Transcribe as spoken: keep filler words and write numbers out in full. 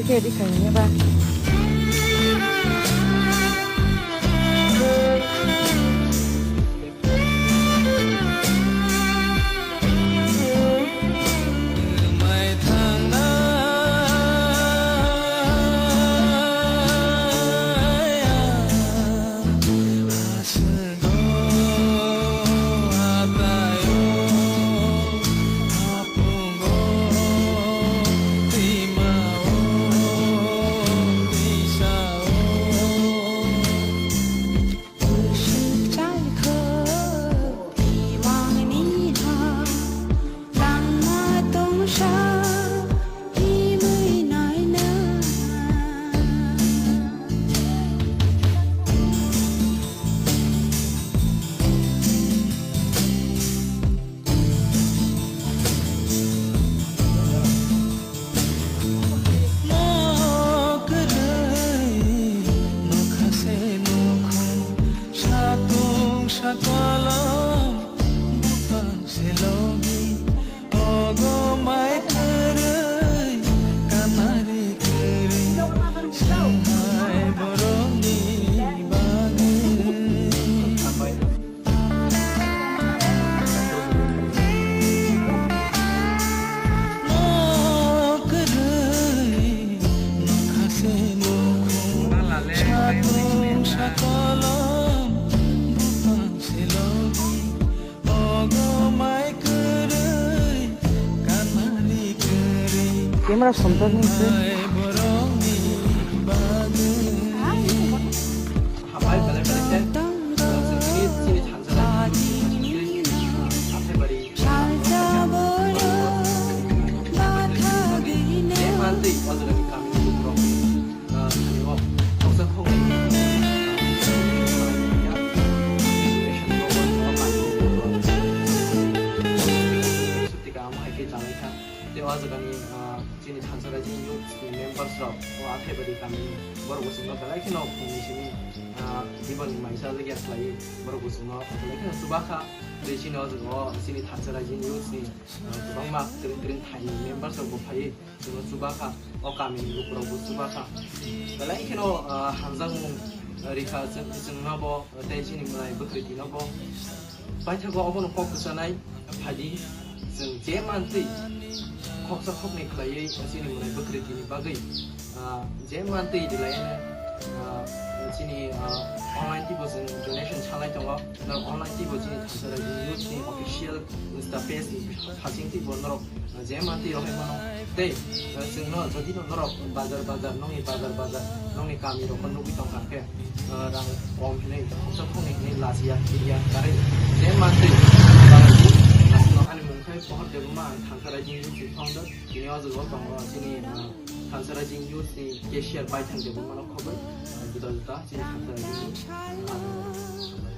Khe ri khainai ba. Camera somtang ni se. Tei o jagani, ah, chini Thansa Raijini youth ni members rok o Athaibari kamini borok bosongno belai kheno phungni simi, ah, jiboni maisa jagya khlaiwi borok bosongno belai kheno chubakha. Tei chini o jaga o chini Thansa Raijini youth ni, ah, kwbangma kwrwng kwrwng thaini members rok bo phaiwi chwngno chubakha, o kamini lukurok bo chubakha. Belai kheno, ah, hamjakmung rikha chwng, chwngno bo tei chini mwnai bwkrwtino bo. Paithago obono kok kwchanai phaidi, chwng je mantwi khoksa khoknwi khlaiwi chini mwnai bwkrwtini bagwi, ah, je mantwi rwlaiano, ah, chini, ah, online twibo chwng donation salai tongo. Norok online twibo chini Thansa Raijini youth ni official Insta page ni hasing twibo norok je mantwi rohormano. Tei, eh, chwngno jodi no norok bazar bazar, nongni bazar bazar, nongni kami rokno nugwi tongkha khe, eh, rang kom hinwi, khoksa khoknwi hinwi lachiya, kiriya, karwi je mantwi, aswkno ani mung khe Pohor Debbarma, ang Thansa Raijini youth ni founder, tini o jaga o tongo chini, eh, Thansa Raijini youth ni cashier Baithang Debbarmano khobwi, eh, juda juda chini Thansa Raijini youth.